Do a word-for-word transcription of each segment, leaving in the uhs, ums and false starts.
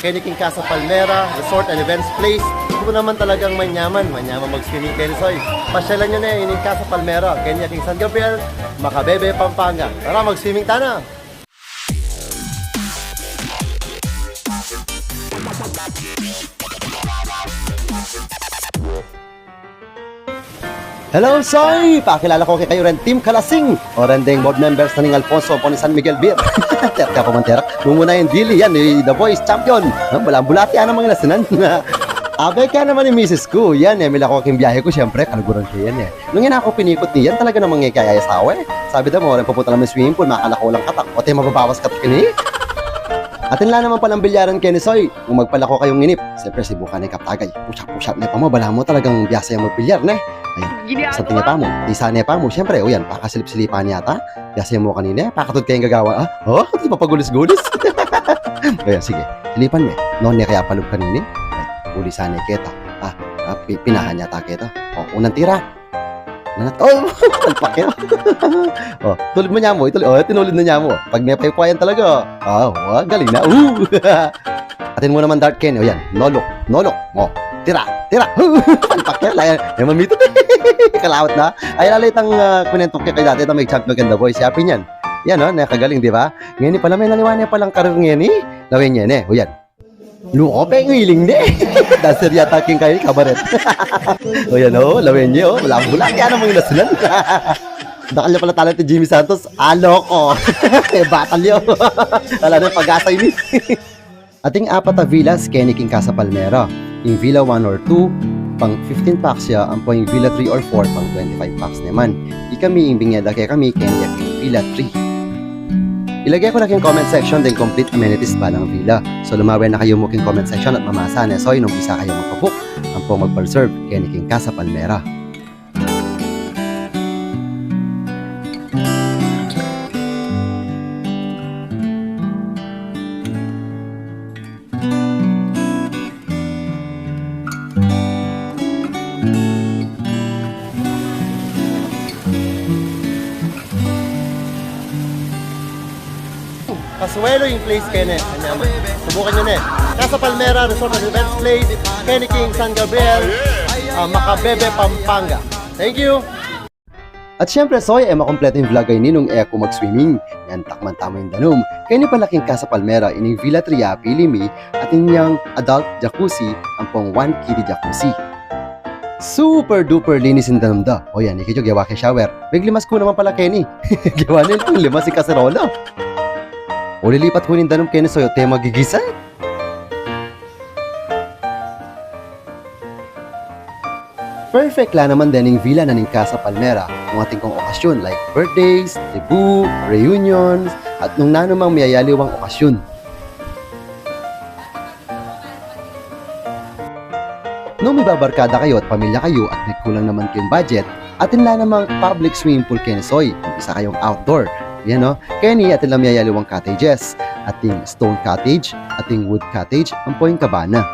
Keni king Casa Palmera Resort and Events Place. Ito naman talagang manyaman, manyaman mag-swimming keni, Soy. Pasyalan nyo ne ining Casa Palmera, keni king San Gabriel, Macabebe, Pampanga. Tara, mag-swimming tana! Hello, Soy! Pakilala ku kekayu reng Team Kalasing, o reng deng board members na ning Alfonso ampong ning San Miguel Beer. Tiyak, tiyak, pamanterak. Mumuna ing dili, yan, i The Voice Champion. Ha, bulang-bulati, ana, mangilas na. Abay, kaya naman ing misis ku, yan, e, milako king biyahe ku, siyempre, kaluguran ke yan, e. Nung yan aku pinikut ne, yan talaga namang e kaya asawa, e. Sabi da, mura papunta lang swimming pool, makalako lang katak. O, te, mababawas katak ini. Atin la naman palang bilyaran keni, Soy. Nung magpalako kayung inip, siyempre, sibukan ne kaptagay. Push up, push up ne pa mu, balamu talagang biasa yang magbilyar ne. Ayun, santing ne pa mu, tisa ne pa mu, siyempre, o yan, pakasilip-silipan yata. Biasa yang mu kanina, pakatud kayung gagawa, ah? O, di pa pagulis-gulis. Ayan, sige, silipan me. Nung ne kaya palub kanini? Ay, ulisan ne keta. Ah, ah, pi-, pinahan yata keta. O, unang tira. Nanat, o, palpak ya. O, tulid mu ne mu, itulid, o, tinulid na ne mu. Pag mepaypayan talaga. O, o, galing na. O. Atin mu naman dart keni, o yan. No look, no look. O, tira, tira. Palpak ya, layan. E, mamitut. Kalawat na. Ay, lala itang, ah, kunentuk ke kaya dati, itang me-champion king The Voice. Yapin yan. Yan, o, nakagaling, di ba? Ngeni pala, me-aliwa ne palang karir ngeni. Lawen ne, ne, o yan. Luko, pengiling ne. Dancer yata king kaya, kabaret. O yan, o, lawen ne, o. Bulang-bulati, ana, mangilas na. Dakal ne pala talent i Jimmy Santos. A, loko. E, batal yu. Ala ne pag-asa ini. Ating apat a villas keni king Casa Palmera. Ing Villa one or two, pang fifteen pax ya, ampong ing Villa three or four, pang twenty-five pax naman. Ikami, ing bingeda kekami, keni ya king Villa three. Ilage ku na king comment section deng complete amenities balang villa. So, lumawen na kayu mu king comment section at mamasa ne, Soy, nung bisa kayu magpa-book ampong magpa-reserve keni king Casa Palmera. Kasuelo ing place keni, anyaman. Subukan yu ne. Casa Palmera Resort and Events Place, keni king San Gabriel, ah, Macabebe, Pampanga. Thank you! At siyempre, Soy, e makumpletu ing vlog a ini nung e ku mag-swimming. Ngan takman tamu ing danum. Keni pala king Casa Palmera, ining Villa three a pili mi, atin yang adult jacuzzi, ampong one kiddie jacuzzi. Super duper linis ing danum da. O yan, ikit yu, gewa ke shower. Meglimas ku naman pala keni. Gewa ne ing limas ing kaserola. O, lilipat ku ning danum keni, Soy, o, te magigisa. Perfect la naman dening villa na ning Casa Palmera nung atin kung okasyon like birthdays, debut, reunions, at nung nanumang miyayaliwang okasyon. Nung mibabarkada kayu at pamilya kayu at me kulang naman kayung budget, atin la namang public swimming pool keni, Soy, kung bisa kayung outdoor. Yan, no? Keni atin lang miyayaliwang cottages. Ating stone cottage, ating wood cottage, ampo ing kabana.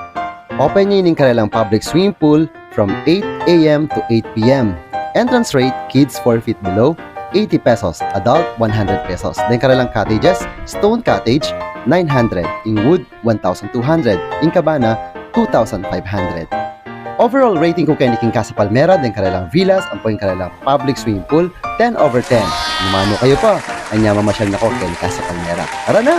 Open ya ining karelang public swimming pool from eight A M to eight P M. Entrance rate, kids four feet below, eighty pesos, adult, one hundred pesos. Deng karelang cottages, stone cottage, nine hundred, ing wood, one thousand two hundred, ing kabana, two thousand five hundred. Overall rating ku keni king Casa Palmera, deng karelang villas, ampo ing karelang public swimming pool, ten over ten. Manu kayu pa, anya mamasyal na ko keni Casa Palmera. Tara na!